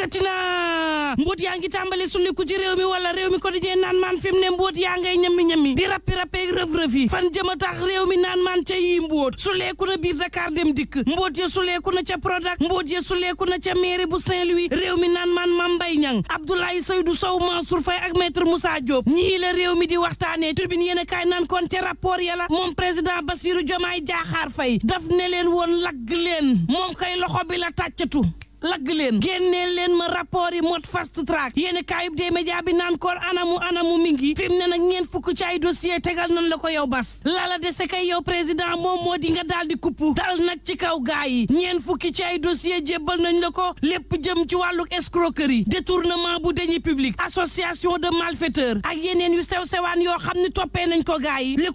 dikkati na mbóot yaa ngi tàmbali sulliku ci réew mi wala réew mi ko di jee naan maan fi mu ne mbóot yaa ngay ñammi-ñammi di rappi-rappeeg rëf-rëf yi fan jëm a tax réew mi naan maan ca yi mbóot suleeku na biir Dakar dem dikk mbóot ya suleeku na ca Prodac mbóot ya suleeku na ca mairie bu Saint-Louis réew mi naan maan Mame Mbaye Niang Abdoulaye Seydou Sow Mansour Faye ak maître Moussa Diop ñii la réew mi di waxtaane Tribune yéen a kaay naan kon ca rapport ya la moom président Bassirou Diomaye Diakhar Faye daf ne leen woon lagg leen moom kay loxo bi la tàccatu lagg leen génneel leen ma rapport yi mode fast track yéen kaayub des médias bi naan koon anamu mi ngi fi mu ne nag ñeent fukk ci ay dossier tegal nan la ko yow bas lala dese kay yow président moom moo di nga daal di kupp dal nag ci kaw gaay yi ñeent fukki ci ay dossier jébbal nañ la ko lépp jëm ci wàllu escroquerie détournement bu deniers publics association de malfaiteurs ak yeneen yu sew-sewaan yoo xam ne toppee nañ ko gaay yi Le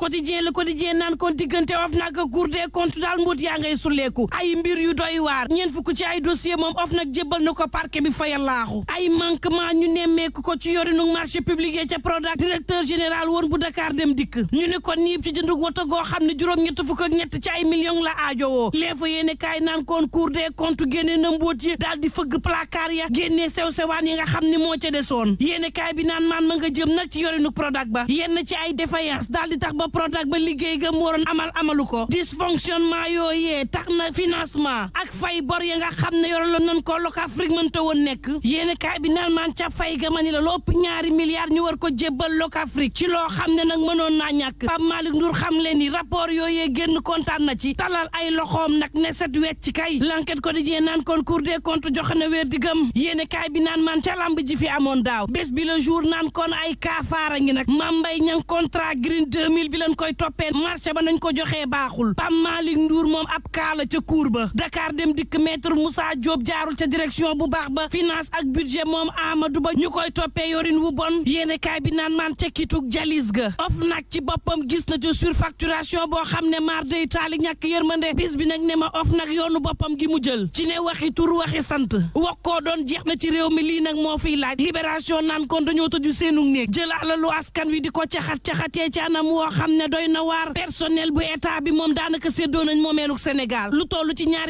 Quotidien naan kon diggante OFNAC ak Cour des comptes daal mbut yaa ngay sulleeku ay mbir yu doy waar ñeent fukk ci ay dossier moom OFNAC jébbal na ko parquet bi fayal laaxu ay manquement ñu nemmeeku ko ci yorinu marché public yi ca Prodac directeur général woon bu Dakar dem dikk ñu ne kon niib ci jëndug woto goo xam ne juróom-ñett fukk ak ñett ci ay millions la aajowoo léefa yéene kaay naan kon Cour des comptes génne na mbóot yi daal di fëgg placard ya génnee sew-sewaan yi nga xam ne moo ca desoon yéene kaay bi naan maan ma nga jëm nag ci yorinu Prodac ba yenn ci ay défaillance daal di tax ba Prodac ba liggéey ga mu waroon amalu ko dysfonctionnement yooyee tax na financement ak fay bor ya nga xam ne yoraloon nañ ko Locafrique mënta woon nekk yéen kaay bi naan maan ca fay ga ma ni la lopp $2 milliards ñu war ko jébbal Locafrique ci loo xam ne nag mënoon naa ñàkk Pape Malick Ndour xam leen ni rapport yooyee génn kontaan na ci talal ay loxoom nag ne set wecc kay L'Enquête Quotidien naan kon Cour des comptes joxe na wér digam yéen kaay bi naan maan ca lamb ji fi amoon daaw bés bi le jour naan kon ay kaafaara ngi nag Mame Mbaye Niang contrat Green 2000 bi lañ koy toppee marché ba nañ ko joxee baaxul Pape Malick Ndour moom ab kaala ca cour ba Dakar dem dikk maître Moussa Diop jaarul ca direction bu baax ba finance ak budget moom Amadou Ba ñu koy toppee yorin wu bon yéene kaay bi naan maan tekkitug jalis ga OFNAC ci boppam gis na ci surfacturation boo xam ne maar day taali ñàkk yërmande bis bi nag ne ma OFNAC yoonu boppam gi mu jël ci ne waxi tur waxi sant wax koo doon jeex na ci réew mi lii nag moo fiy laaj libération naan kon dañoo tëju seenu néeg jël alalu askan wi di ko caxat-caxatee ci anam woo xam ne doy na waar personnel bu état bi moom daanaka séddoo nañ moomeeluk Sénégal lu toll ci ñaar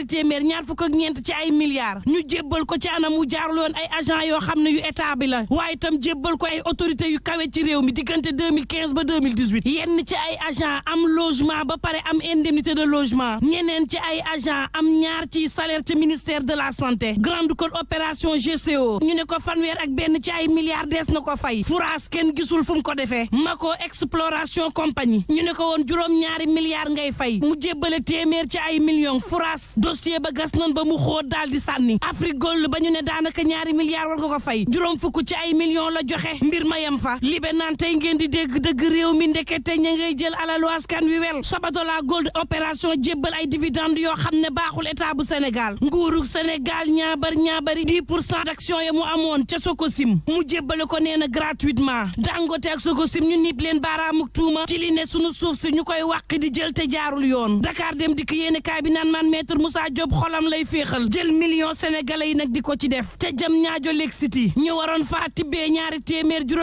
fukk ak ñeent ci ay milliards ñu jébbal ko ci anam wu jaarul yoon ay agent yoo xam ne yu état bi la waaye itam jébbal ko ay autorités yu kawe ci réew mi diggante 2015 ba 2018 yenn ci ay agent am logement ba pare am indemnité de logement ñeneen ci ay agent am ñaar ci salaire ci ministère de la santé grande code opération GCO ñu ne ko fanweer ak benn ci ay milliards dees na ko fay furaas kenn gisul fu mu ko defee Mako exploration compagnie ñu ne ko woon juróom-ñaari milliards ngay fay mu jébbale téeméer ci ay millions furaas dossier ba gas noon ba mu xóot daal di sànni Afrique Gold ba ñu ne daanaka $2 milliards war nga ko fay juróom fukk ci ay millions la joxe mbir ma yem fa libe naan tey ngeen di dégg dëgg réew mi ndekete ña ngay jël alalu askan wi wel Sabatola Gold opération jébbal ay dividende yoo xam ne baaxul état bu Sénégal nguurug Sénégal ñaabari 10% d'action ya mu amoon ca Sococim mu jébbale ko nee na gratuitement Dangote ak Sococim ñu nip leen baaraamuk tuuma ci li ne sunu suuf si ñu koy wàq di jël te jaarul yoon Dakar dem dikk yéene kaay bi naan man maître Moussa Diop xolam lay féexal jël million sénégalais yi nag di ko ci def te jam ñaajo Lake City ñu waroon faa tibbee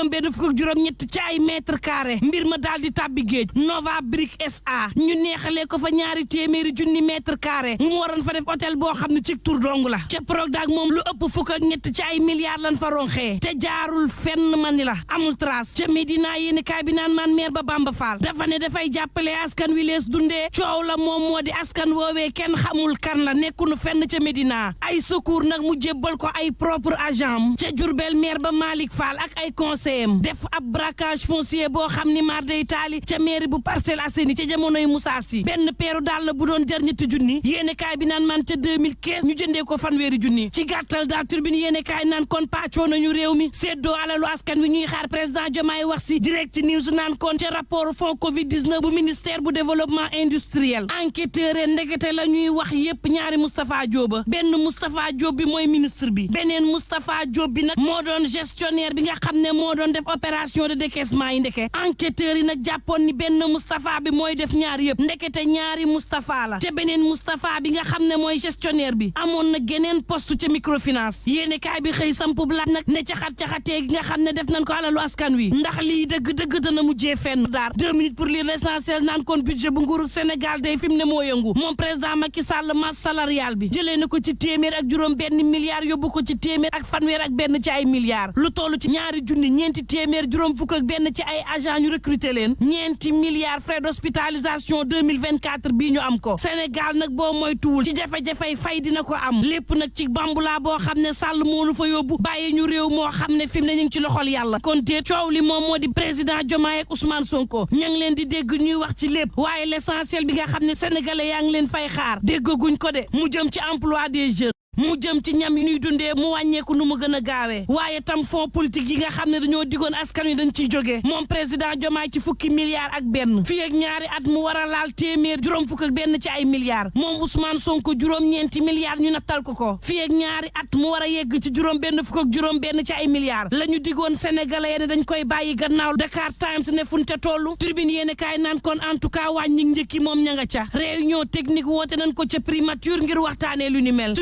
$242 ci ay mètre carré mbir ma daal di tàbbi géej Nova Brick SA ñu neexalee ko fa $200,000 mètre carré mu waroon fa def hôtel boo xam ne ci tur dong la ca Prodac moom lu ëpp fukk ak ñett ci ay milliards lan fa ronxee te jaarul fenn mani la amul trace ca Médina yéeni kaay bi naan maan maire ba Bamba Fall dafa ne dafay jàppale askan wi lees dundee coow la moom moo di askan woowee kenn xamul kan la nekkunu fenn ca Médina ay secours nag mu jébbal ko ay propre agent ca Diourbel maire ba Malick Fall ak ay conseillers def ab braquage foncier boo xam ni mar day taali ca mairie bu Parcelles Assainies ca jamonoy Moussa Sy benn peeru daal bu doon jar $2,000 yéene kaay bi naan man ca 2015 ñu jëndee ko $1,000 ci gàttal daal Tribune yéene kaay naan kon pàccoo nañu réew mi séddoo alalu askan wi ñuy xaar président Diomaye wax si Direct News naan kon ca rapport fond Covid-19 bu ministère bu développement industriel enquêteur ndekete la ñuy wax yépp ñaari Moustapha Diop benn Moustapha Diop bi mooy ministre bi beneen Moustapha Diop bi nag moo doon gestionnaire bi nga xam ne moo doon def opération de décaissement yi ndeke enquêteurs yi nag jàppoon ni benn Moustapha bi mooy def ñaar yëpp ndekete ñaari Moustapha la te beneen Moustapha bi nga xam ne mooy gestionnaire bi amoon na geneen poste ca microfinance yéene kaay bi xëy sampub laaj nag ne caxat-caxatee gi nga xam ne def nañ ko alalu askan wi ndax lii dëgg dana mujjee fenn daar 2 minutes pour lire l'essentiel naan kon budget bu nguuru Sénégal day fi mu ne moo yëngu moom président Macky Sall masse salariale bi jëlee na ko ci $100 ak juróom benn milliards yóbbu ko ci téeméer ak fanweer ak benn ci ay milliards lu toll ci ñaari junni ñeenti téeméer juróom fukk ak benn ci ay agent ñu recruter leen ñeenti milliards frais d'hospitalisation 2024 bii ñu am ko Sénégal nag boo moytuwul ci jafe-jafey fay dina ko am lépp nag ci bambulaa boo xam ne Sall moo nu fa yóbbu bàyyi ñu réew moo xam ne fi mu ne ñu ngi ci loxol yàlla kon te coow li moom moo di président Diomaye ak Ousmane Sonko ña ngi leen di dégg ñuy wax ci lépp waaye l'essentiel bi nga xam ne sénégalais yaa ngi leen fay xaar déggaguñ ko de mu jëm ci emploi des jeunes mu jëm ci ñam yi ñuy dundee mu wàññeeku nu mu gën a gaawee waaye tam fonds politique yi nga xam ne dañoo digoon askan wi dañ ciy jógee moom président Diomaye ci fukki milliards ak benn fii ak ñaari at mu war a laal téeméer juróom fukk ak benn ci ay milliards moom Ousmane Sonko juróom-ñeenti milliards ñu nattal ko fii ak ñaari at mu war a yegg ci juróom benn fukk ak juróom benn ci ay milliards la ñu digoon sénégalais ne dañ koy bàyyi gannaaw Dakar Times ne funte tollu tribune yéene kaay naan kon en tout cas wàññi njëkki moom ña nga ca réunion technique woote nañ ko ca primature ngir waxtaanee lu ni mel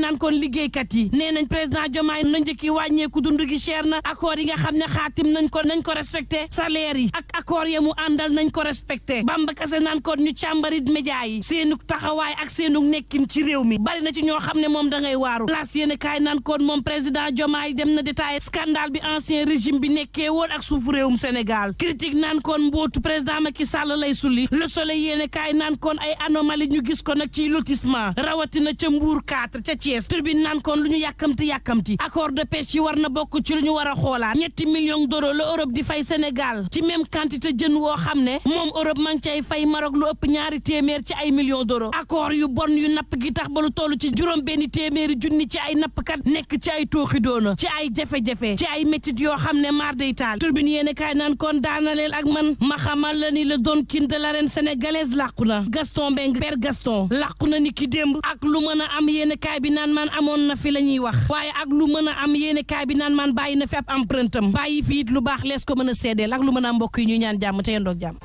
naan kon liggéeykat yi nee nañ président Diomaye na njëkki wàññeeku dund gi cher na accord yi nga xam ne xaatim nañ ko respecté salaire yi ak accord ya mu àndal nañ ko respecté Bamba Kassé naan kon ñu càmbarit média yi seenug taxawaay ak seenug nekkin ci réew mi bari na ci ñoo xam ne moom da ngay waaru place yéen kaay naan kon moom président Diomaye dem na détaillé scandale bi ancien régime bi nekkee woon ak suufu réewum Sénégal critique naan kon mbootu président Macky Sall lay sulli Le Soleil yéen kaay naan kon ay anomalie ñu gis ko nag ci lotissement rawatina ca Mbour 4 ca Thiès tribune naan kon lu ñu yàkkamti accord de pêche yi war na bokk ci lu ñu war a xoolaat $7 millions la Europe di fay Sénégal ci même quantité jën woo xam ne moom Europe ma ngi cay fay Maroc lu ëpp ñaari téeméer ci ay millions d'euros accord yu bon yu napp gi tax ba lu toll ci juróom benn téeméeri junni ci ay nappkat nekk ci ay tooxi doona ci ay jafe-jafe ci ay métit yoo xam ne mar day taal tribune yéene kaay naan kon daanaleel ak man ma xamal la ni le Don King de l'arène sénégalaise làqu na Gaston Mbengue Père Gaston làqu na ni ki démb ak lu mën a am yéene kaay bi naan man amoon na fi la ñuy wax waaye ak lu mën a am yéene kaay bi naan man bàyyi na fi ab empreinte am bàyyi fi it lu baax lees ko mën a seedeel ak lu mën a am mbokk yi ñuy ñaan jàmm te yendoog jàmm